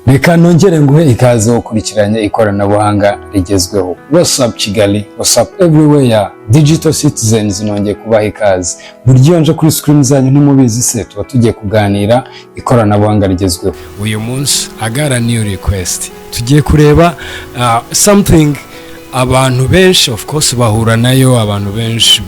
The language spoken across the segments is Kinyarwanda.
Reka nongere nguhe ikaze gukurikiranya ikoranabuhanga rigezweho. What's up Kigali, what's up everywhere, digital citizens, nongeye kubaha ikaze. Buri gihe nje kuri screen zanyu, ntimubizi se, tuba tugiye kuganira ikoranabuhanga rigezweho. Uyu munsi I got a new request. Tugiye kureba something abantu benshi of course bahura nayo, abantu benshi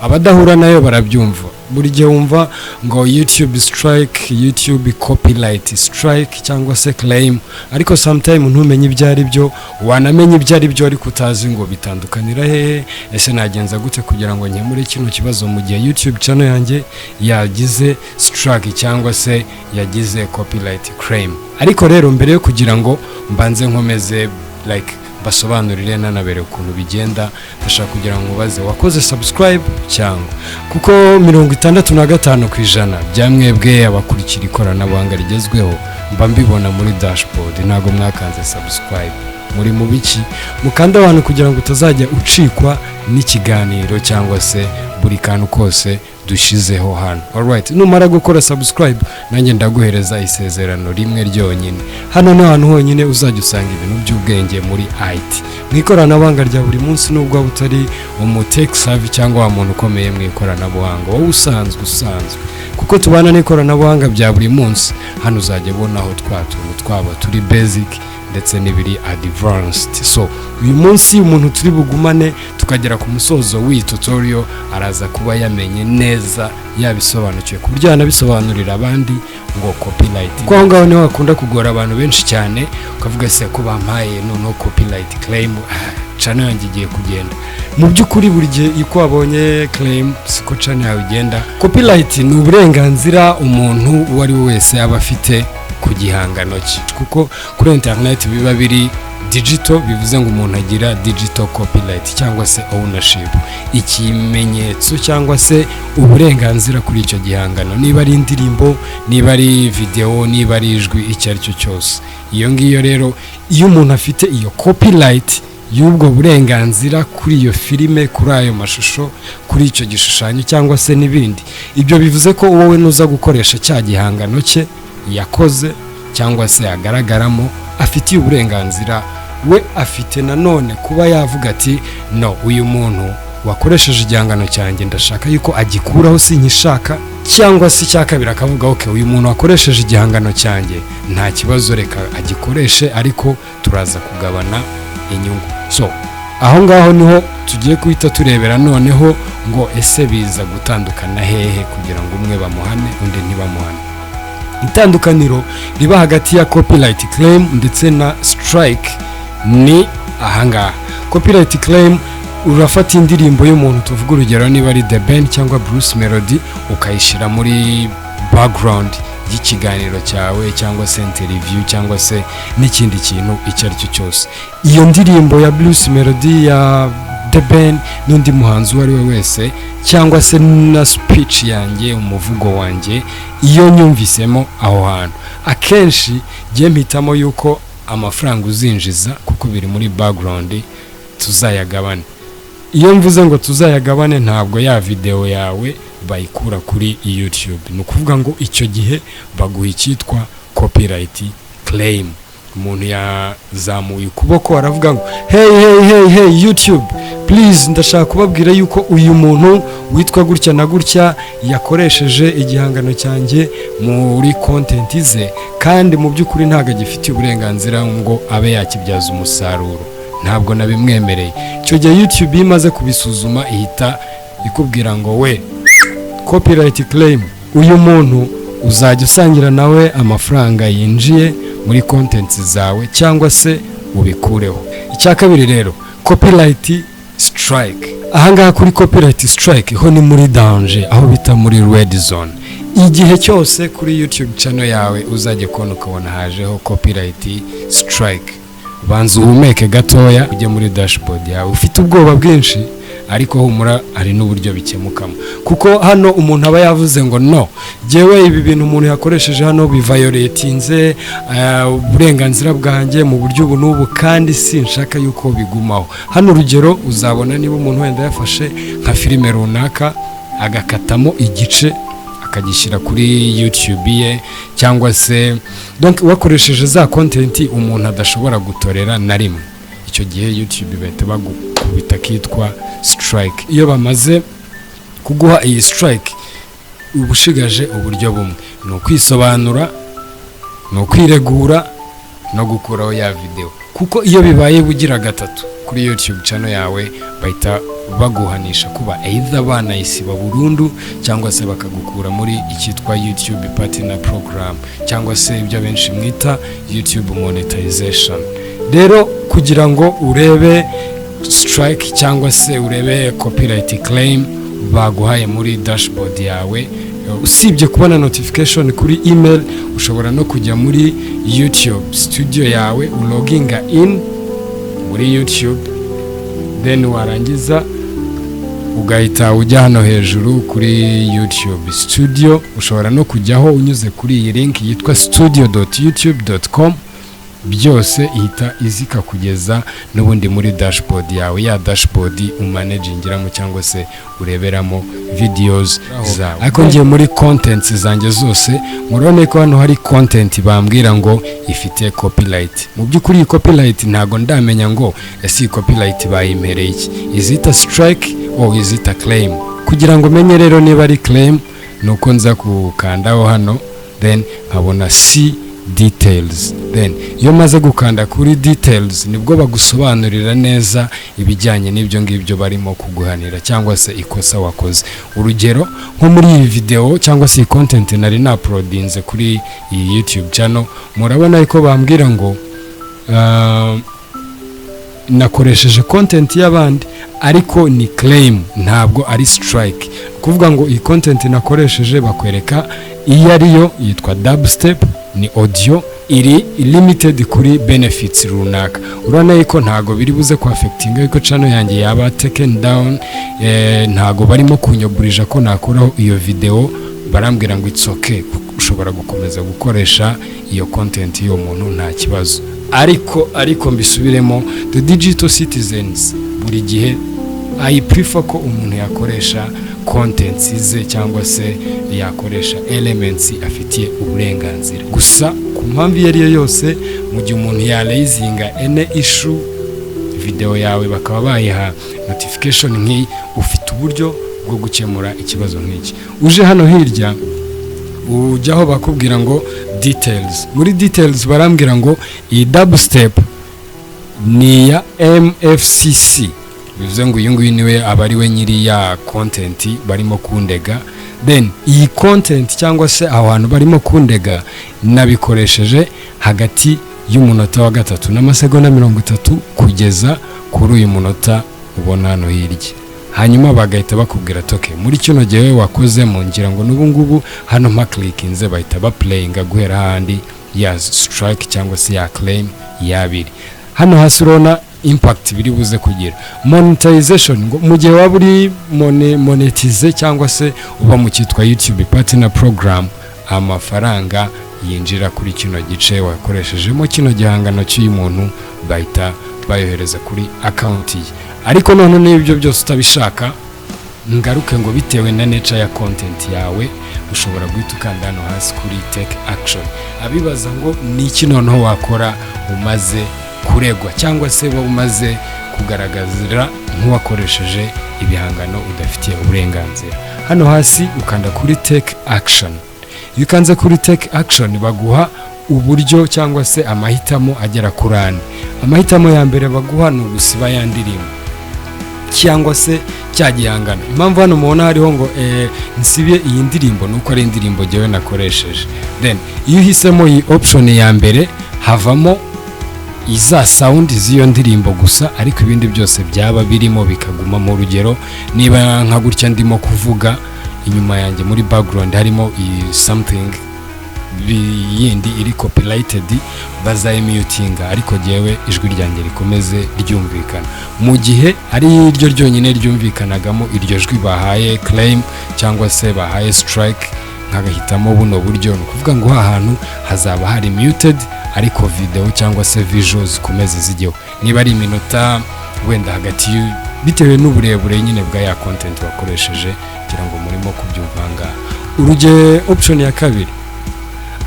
abadahura nayo barabyumva. Buri gihe wumva ngo YouTube strike, YouTube copyright strike cyangwa se claim, ariko sometime ntumenye ibyo ari byo. Wanamenya ibyo ari byo ariko utazi ngo bitandukanira hehe. Ese nagenza gute kugira ngo nkemure kino kibazo mu gihe YouTube channel yanjye yagize strike cyangwa se yagize copyright claim? Ariko rero mbere yo kugira ngo mbanze nkomeze, like, basobanurire nanabere ukuntu bigenda, ndashaka kugira ngo ubaze: wakoze subscribe cyangwa? Kuko 65% bya mwebwe abakurikira ikoranabuhanga rigezweho, mba mbibona muri dashboard, ntabwo mwakanze subscribe. Muri mu biki? Mukanda abantu kugira ngo utazajya ucikwa n'ikiganiro cyangwa se buri kantu kose dushizeho hano. Alright, numara gukora subscribe, nanjye ndaguhereza isezerano rimwe ryonyine: hano ni ahantu honyine uzajya usanga ibintu by'ubwenge muri IT, mu ikoranabuhanga rya buri munsi. Nubwo waba utari umu tech savvy cyangwa wa muntu ukomeye mu ikoranabuhanga, wowe usanzwe, kuko tubana n'ikoranabuhanga bya buri munsi, hano uzajya ubonaho twa tuntu twaba turi basic ndetse n'ibiri advanced. So uyu munsi umuntu turi bugumane tukagera ku musozo w'iyi tutorial araza kuba yamenye neza, yabisobanukiwe ku buryo yanabisobanurira abandi ngo copyright, kuko aho ngaho niho hakunda kugora abantu benshi cyane. Ukavuga: "Se ko bampaye noneho copyright claim, channel yanjye igiye kugenda?" Mu by'ukuri, buri gihe uko wabonye claim siko channel yawe igenda. Copyright ni uburenganzira umuntu uwo ari we wese aba afite ku gihangano cye, kuko kuri internet biba biri digital, bivuze ngo umuntu agira digital copyright cyangwa se ownership, ikimenyetso cyangwa se uburenganzira kuri icyo gihangano, niba ari indirimbo, niba ari video, niba ari ijwi, icyo ari cyo cyose. Iyo ngiyo rero, iyo umuntu afite iyo copyright y'ubwo burenganzira kuri iyo filime, kuri ayo mashusho, kuri icyo gishushanyo cyangwa se n'ibindi, ibyo bivuze ko wowe nuza gukoresha cya gihangano cye yakoze cyangwa se agaragaramo, afitiye uburenganzira, we afite nanone kuba yavuga ati: "No, uyu muntu wakoresheje igihangano cyanjye ndashaka yuko agikuraho, sinkishaka." Cyangwa se icya kabiri akavuga: "Ok, uyu muntu wakoresheje igihangano cyanjye nta kibazo, reka agikoreshe, ariko turaza kugabana inyungu." So aho ngaho niho tugiye guhita turebera noneho ngo ese biza gutandukana hehe kugira ngo umwe bamuhane, undi ntibamuhane? Itandukaniro riba hagati ya copyright claim ndetse na strike ni ahangaha. Copyright claim, urafata indirimbo y'umuntu, tuvuga urugero niba ari The Ben cyangwa Bruce Melody, ukayishyira muri background y'ikiganiro cyawe cyangwa se interview cyangwa se n'ikindi kintu icyo ari cyo cyose. Iyo ndirimbo ya Bruce Melody, ya The Ben n'undi muhanzi uwo ari we wese, cyangwa se na speech yanjye, umuvugo wanjye, iyo nyumvisemo aho hantu, akenshi njye mpitamo yuko amafaranga uzinjiza, kuko biri muri background, tuzayagabane. Iyo mvuze ngo tuzayagabane, ntabwo ya videwo yawe bayikura kuri YouTube. Ni ukuvuga ngo icyo gihe baguha icyitwa copyright claim. Umuntu yazamuye ukuboko aravuga ngo: "Hey, hey, hey, hey, YouTube, please, ndashaka kubabwira yuko uyu muntu witwa gutya na gutya yakoresheje igihangano cyanjye muri content ze, kandi mu by'ukuri ntabwo agifitiye uburenganzira ngo abe yakibyaza umusaruro, ntabwo nabimwemereye." Icyo gihe YouTube iyo imaze kubisuzuma ihita ikubwira ngo: "We, copyright claim, uyu muntu uzajya usangira nawe amafaranga yinjiye muri content zawe cyangwa se ubikureho." Icya kabiri rero, copyright strike. Ahangaha kuri copyright strike ho ni muri danger, aho bita muri red zone. Igihe cyose kuri YouTube channel yawe uzajya kubona ukabona hajeho copyright strike, banza uhumeke gatoya, ujye muri dashboard yawe ufite ubwoba bwinshi. Ariko humura, hari n'uburyo bikemukamo, kuko hano umuntu aba yavuze ngo: "No, jyewe ibi bintu umuntu yakoresheje hano biviolatinze uburenganzira bwanjye mu buryo ubu n'ubu, kandi sinshaka yuko bigumaho." Hano urugero uzabona niba umuntu wenda yafashe nka filime runaka, agakatamo igice, Akagishyira kuri YouTube ye, cyangwa se donc wakoresheje za content umuntu adashobora gutorera na rimwe, icyo gihe YouTube bahita bagukubita kitwa strike. Iyo bamaze kuguha iyi strike, uba ushigaje uburyo bumwe: ni ukwisobanura, ni ukwiregura no gukuraho ya video, kuko iyo bibaye bugira gatatu kuri YouTube channel yawe, bahita baguhanisha kuba either banayisiba burundu cyangwa se bakagukura muri icyitwa YouTube Partner Program, cyangwa se ibyo benshi mwita YouTube monetization. Rero kugira ngo urebe strike cyangwa se urebe copyright claim baguhaye muri dashboard yawe, usibye kubona notification kuri email, ushobora no kujya muri YouTube Studio yawe, uloginga in muri YouTube, then warangiza ugahita ujya hano hejuru kuri YouTube Studio. Ushobora no kujyaho unyuze kuri iyi link yitwa studio.youtube.com. Byose ihita izika kugeza n'ubundi muri dashboard yawe, ya dashboard umanagingiramo cyangwa se ureberamo videos zawe. Ariko ngiye muri contents zanjye zose, murabona ko hano hari content bambwira ngo ifite copyright. Mu by'ukuri iyi copyright ntago ndamenya ngo ese iyi copyright bayimpereye iki? Is it a strike or is it a claim? Kugira ngo menye rero niba ari claim, ni uko nza gukandaho hano, then nkabona "See details". Then iyo maze gukanda kuri details, nibwo bagusobanurira neza ibijyanye n'ibyo ngibyo barimo kuguhanira cyangwa se ikosa wakoze. Urugero, nko muri iyi video cyangwa se iyi content nari nauploadinze kuri iyi YouTube channel, murabona ko bambwira ngo nakoresheje content y'abandi, ariko ni claim, ntabwo ari strike. Kuvuga ngo iyi content nakoresheje, bakwereka iyo ariyo, yitwa dubstep, ni audio iri limited kuri benefits runaka. Urabona yuko ntago biri buze ku affectinga yuko channel yanjye yaba taken down. Ntago barimo kunyoburija ko nakuraho iyo video. Barambwira ngo it's okay, ushobora gukomeza gukoresha iyo content y'uwo muntu, nta kibazo. Ariko mbisubiremo, the digital citizens, buri gihe I prefer ko umuntu yakoresha contents ze cyangwa se yakoresha elements afitiye uburenganzira. Gusa ku mpamvu iyo ari yo yose, mu gihe umuntu yaraisinga any issue, video yawe bakaba bayiha notification nk'iyi, ufite uburyo bwo gukemura ikibazo nk'iki. Uje hano hirya, ujyaho bakubwira ngo "Details". Muri details barambwira ngo iyi dubstep ni iya MFCC, bivuze ngo uyu nguyu niwe aba ari we nyiri ya content barimo kundega. Then iyi content cyangwa se aho hantu barimo kundega, nabikoresheje hagati y'umunota wa 3 n'amasegonda 30 kugeza kuri uyu munota ubona hano hirya. Hanyuma bagahita bakubwira ati "Okay, muri kino gihe wakozemo", ngira ngo n'ubu ngubu hano mpaclickinze bahita baplayinga guhera hahandi ya strike cyangwa se ya claim yabiri. Hano hasi urabona impact biri buze kugira monetization, ngo mu gihe waba uri monetize cyangwa se uba mu cyitwa YouTube Partner Program, amafaranga yinjira kuri kino gice wakoreshejemo kino gihangano cy'uyu muntu bahita bayohereza kuri account ye. Ariko none n'ibyo byose utabishaka, ngaruke ngo bitewe na nature ya content yawe, ushobora guhita ukanda hano hasi kuri "Take action". Abibaza ngo ni iki noneho wakora umaze kuregwa cyangwa se wowe umaze kugaragazira nk'uwakoresheje ibihangano udafitiye uburenganzira, hano hasi ukanda kuri "Take action". Iyo ukanze kuri "Take action", baguha uburyo cyangwa se amahitamo agera kuri ane. Amahitamo ya mbere baguha ni ugusiba ya ndirimbo cyangwa se cya gihangano. Impamvu hano mubona hariho ngo nsibe iyi ndirimbo, ni uko ari indirimbo jyewe nakoresheje. Then iyo uhisemo iyi option ya mbere, havamo iza sound z'iyo ndirimbo gusa, ariko ibindi byose byaba birimo bikaguma. Mu rugero, niba nka gutya ndimo kuvuga, inyuma yanjye muri background harimo iyi something yindi iri copyrighted, bazayimutinga, ariko jyewe ijwi ryanjye rikomeze ryumvikana. Mu gihe ari iryo ryonyine ryumvikanagamo, iryo jwi bahaye claim cyangwa se bahaye strike, nkagahitamo buno buryo, ni ukuvuga ngo ha hantu hazaba hari muted, ariko video cyangwa se visual zikomeze zijyeho, niba ari iminota wenda hagati bitewe n'uburebure nyine bwa ya content wakoresheje. Kugira ngo murimo kubyumva ngaha. Urugero, option ya kabiri,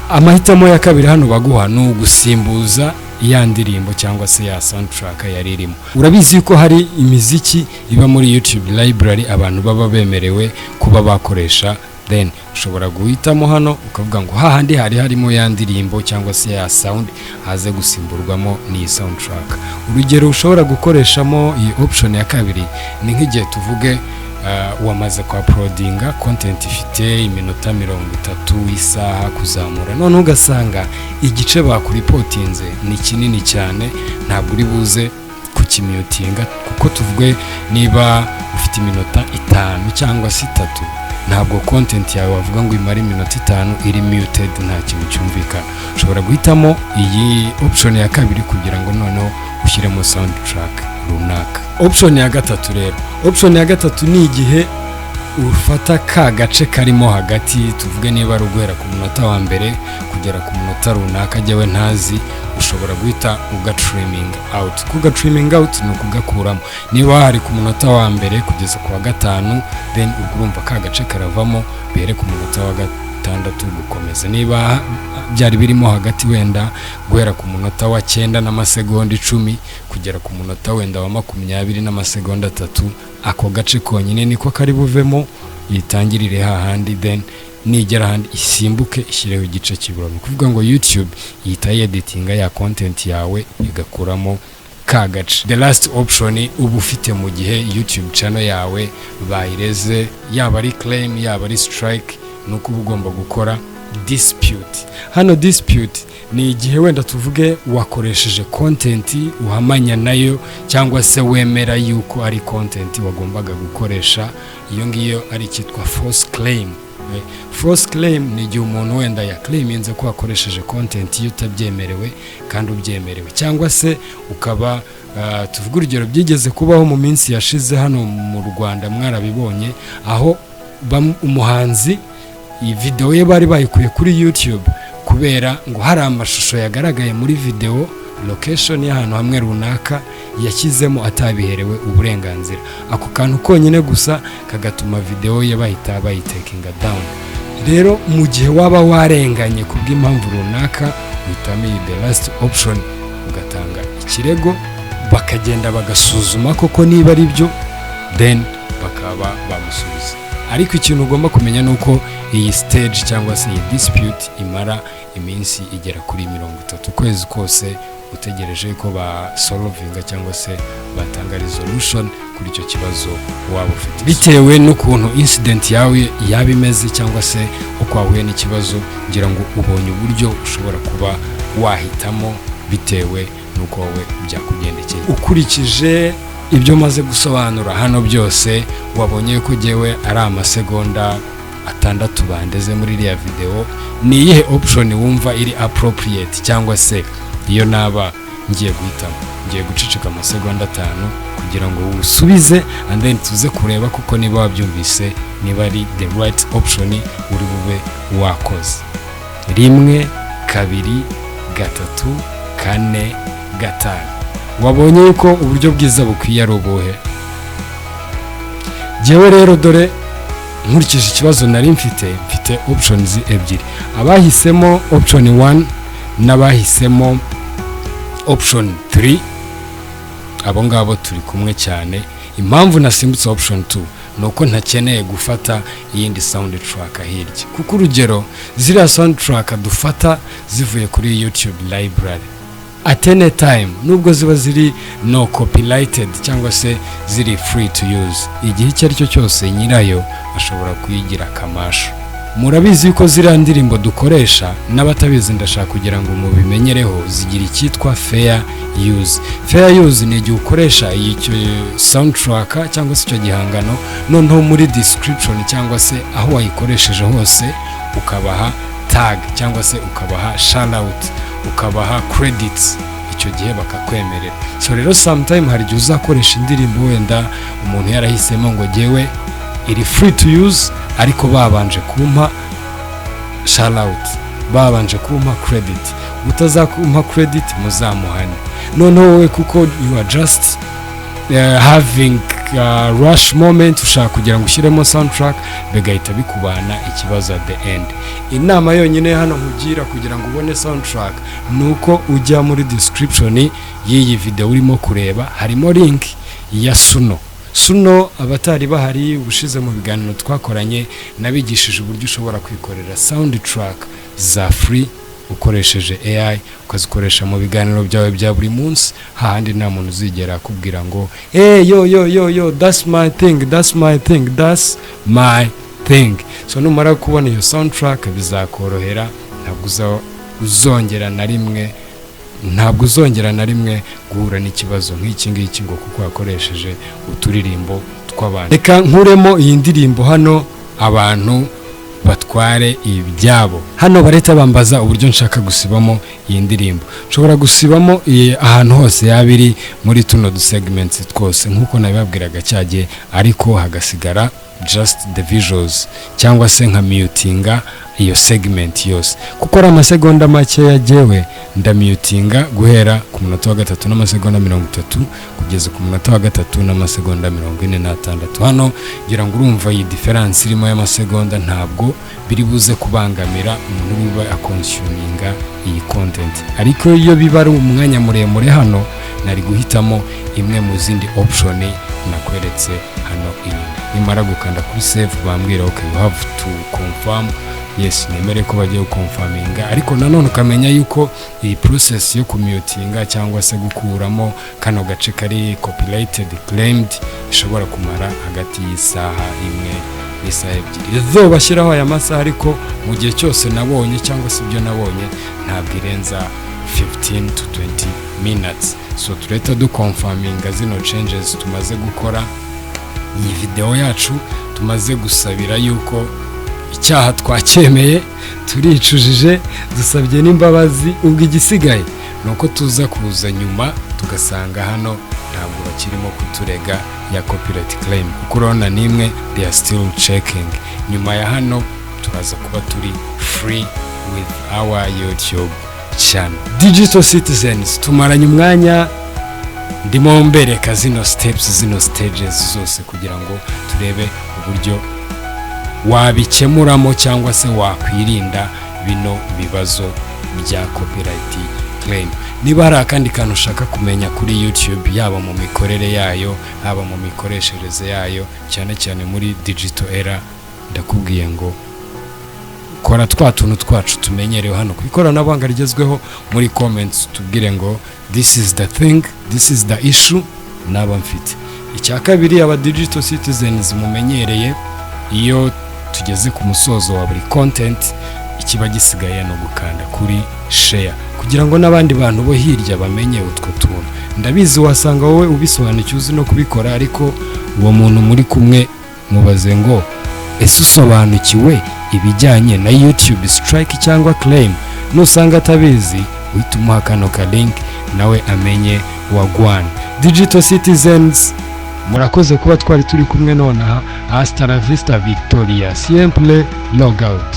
amahitamo ya kabiri hano baguha ni ugusimbuza ya ndirimbo cyangwa se ya soundtrack yari irimo. Urabizi ko hari imiziki iba muri YouTube library abantu baba bemerewe kuba bakoresha. Then ushobora guhitamo hano ukavuga ngo hahandi hari harimo ya ndirimbo cyangwa se ya sound haze gusimburwamo n'iyi soundtrack. Urugero ushobora gukoreshamo iyi option ya kabiri ni nk'igihe, tuvuge, wamaze kwa uploadinga content ifite iminota 30, isaha kuzamura, noneho ugasanga igice bakureportinze ni kinini cyane, ntabwo uri buze kukimutinga, kuko tuvuge niba ufite iminota 5 cyangwa se 3, ntabwo content yawe wavuga ngo imare iminota 5 iri muted, nta kintu cyumvikana. Ushobora guhitamo iyi option ya kabiri kugira ngo noneho ushyiremo soundtrack runaka. Option ya gatatu rero, option ya gatatu ni igihe ufata ka gace karimo hagati, tuvuge niba ari uguhera ku munota wa mbere kugera ku munota runaka jyewe ntazi, ushobora guhita ugatriminga out. Kugatriminga out ni ukugakuramo. Niba hari ku munota wa mbere kugeza ku wa gatanu, then ubwo urumva ka gace karavamo, bihere ku munota wa gatandatu gukomeza. Niba byari birimo hagati, wenda guhera ku munota wa 9 n'amasegonda 10 kugera ku munota wenda wa 20 n'amasegonda 3, ako gace konyine niko kari buvemo, yitangirire hahandi, then nigera ahandi isimbuke ishyireho igice kibura. Ni ukuvuga ngo YouTube ihita yeditinga ya content yawe, igakuramo ka gace. The last option uba ufite mu gihe YouTube channel yawe bayireze, yaba ari claim, yaba ari strike, ni uko uba ugomba gukora dispute. Hano dispute ni igihe wenda, tuvuge, wakoresheje content uhamanya nayo cyangwa se wemera yuko ari content wagombaga gukoresha, iyo ngiyo ari icyitwa false claim. False claim ni igihe umuntu wenda yaclaiminze ko wakoresheje content iyo utabyemerewe kandi ubyemerewe, cyangwa se ukaba, tuvuge urugero, byigeze kubaho mu minsi yashize hano mu Rwanda, mwarabibonye, aho umuhanzi iyi video ye bari bayikuye kuri YouTube kubera ngo hari amashusho yagaragaye muri video, location y'ahantu hamwe runaka yashyizemo atabiherewe uburenganzira. Ako kantu konyine gusa kagatuma video ye bahita bayitakinga down. Rero mu gihe waba warenganye ku bw'impamvu runaka, uhitamo iyi the last option, ugatanga ikirego, bakagenda bagasuzuma koko niba ari byo, then bakaba bamusubiza. Ariko ikintu ugomba kumenya ni uko iyi stage cyangwa se iyi dispute imara iminsi igera kuri 30, ukwezi kose utegereje ko ba solvinga cyangwa se batanga resolution kuri icyo kibazo waba ufite. Bitewe n'ukuntu incident yawe yaba imeze cyangwa se uko wahuye n'ikibazo, ngira ngo ubonye uburyo ushobora kuba wahitamo bitewe n'uko wowe byakugendekeye. Ukurikije ibyo maze gusobanura hano byose, wabonye ko jyewe ari amasegonda 6 bandeze muri iriya videwo. Ni iyihe option wumva iri appropriate, cyangwa se iyo naba ngiye guhitamo? Ngiye guceceka amasegonda 5 kugira ngo usubize, and then tuze kureba kuko niba wabyumvise, niba ari the right option uri bube wakoze. Rimwe, kabiri, gatatu, kane, gatanu. Wabonye yuko uburyo bwiza bukwiye ari ubuhe? Jyewe rero dore, nkurikije ikibazo nari mfite, mfite options ebyiri: abahisemo option 1 n'abahisemo option 3. Abo ngabo turi kumwe cyane. Impamvu nasimbutse option 2 ni uko ntakeneye gufata iyindi soundtrack hirya, kuko urugero ziriya soundtrack dufata zivuye kuri YouTube library, at any time, nubwo ziba ziri no copyrighted cyangwa se ziri free to use, igihe icyo ari cyo cyose nyirayo ashobora kuyigira akamasho. Murabizi yuko ziriya ndirimbo dukoresha, n'abatabizi ndashaka kugira ngo mubimenyereho, zigira icyitwa fair use. Fair use ni igihe ukoresha icyo soundtrack cyangwa se icyo gihangano, noneho muri description cyangwa se aho wayikoresheje hose ukabaha tag cyangwa se ukabaha shout, ukabaha credits, icyo gihe bakakwemerera. So rero sometime hari igihe uzakoresha indirimbo wenda umuntu yarahisemo ngo jyewe iri free to use, ariko babanje kumpa shout, babanje kumpa credit, utazakumpa credit muzamuhane. Noneho wowe kuko you are just having rush moment, ushaka kugira ngo ushyiremo soundtrack, bigahita bikubana ikibazo at the end. Inama yonyine hano nkugira kugira ngo ubone soundtrack ni uko ujya muri description y'iyi video urimo kureba, harimo link ya Suno. Suno, abatari bahari ubushize mu biganiro twakoranye, nabigishije uburyo ushobora kwikorera soundtrack za free ukoresheje AI, ukazikoresha mu biganiro byawe bya buri munsi, hahandi nta muntu uzigera akubwira ngo: "Hey, yo yo yo yo, that's my thing, that's my thing, that's my thing." So numara kubona iyo soundtrack bizakorohera, ntabwo uzongera na rimwe, ntabwo uzongera na rimwe guhura n'ikibazo nk'iki ngiki ngo kuko wakoresheje uturirimbo tw'abantu. Reka nkuremo iyi ndirimbo hano, abantu batware ibyabo. Hano barahita bambaza uburyo nshaka gusibamo iyi ndirimbo. Nshobora gusibamo iyi ahantu hose yaba iri muri tuno dusegments twose nk'uko nabibabwiraga cyagiye, ariko hagasigara just the visuals, cyangwa se nka mutinga iyo segment yose kuko ari amasegonda makeya. Jyewe ndamutinga guhera ku munota wa 3 n'amasegonda 30 kugeza ku munota wa 3 n'amasegonda 46. Hano ngira ngo urumva iyi différence irimo y'amasegonda, ntabwo biri buze kubangamira umuntu uri aconsuminga iyi content. Ariko iyo biba ari umwanya muremure, hano nari guhitamo imwe mu zindi option nakweretse hano inyuma. Nimara gukanda kuri save, bambwira: "Okay, you have to confirm." Yes, nemere ko bagiye guconfirminga. Ariko nanone ukamenya yuko iyi process yo kumutinga cyangwa se gukuramo kano gace kari copyrighted claimed ishobora kumara hagati y'isaha 1 n'isaha 2, zo bashyiraho aya masaha. Ariko mu gihe cyose nabonye cyangwa se ibyo nabonye, ntabwo irenza 15 to 20 minutes. So turahita duconfirminga zino changes tumaze gukora. Iyi video yacu tumaze gusabira yuko icyaha twacyemeye, turicujije, dusabye n'imbabazi. Ubwo igisigaye ni uko tuza kuza nyuma tugasanga hano ntabwo bakirimo kuturega ya copyright claim, kuko urabona n'imwe, they are still checking. Nyuma ya hano turaza kuba turi free with our YouTube channel. Digital citizens, tumaranye umwanya ndimo mbereka zino steps, zino stages zose, kugira ngo turebe uburyo wabikemuramo cyangwa se wakwirinda bino bibazo bya copyright claim. Niba hari akandi kantu ushaka kumenya kuri YouTube, yaba mu mikorere yayo, haba mu mikoreshereze yayo, cyane cyane muri digital era, ndakubwiye ngo kora twa tuntu twacu tumenyerewe hano ku ikoranabuhanga rigezweho. Muri comments tubwire ngo: "This is the thing, this is the issue naba mfite." Icya kabiri, aba digital citizens mumenyereye, iyo tugeze ku musozo wa buri content, ikiba gisigaye ni ugukanda kuri share kugira ngo n'abandi bantu bo hirya bamenye utwo tuntu. Ndabizi wasanga wowe ubisobanukiwe, uzi no kubikora, ariko uwo muntu muri kumwe mubaze ngo: "Ese usobanukiwe ibijyanye na YouTube strike cyangwa claim?" Nusanga atabizi, uhita umuha kano ka link nawe amenye. Wagwan digital citizens, murakoze kuba twari turi kumwe nonaha. Hasta la vista, victoria siempre, log out.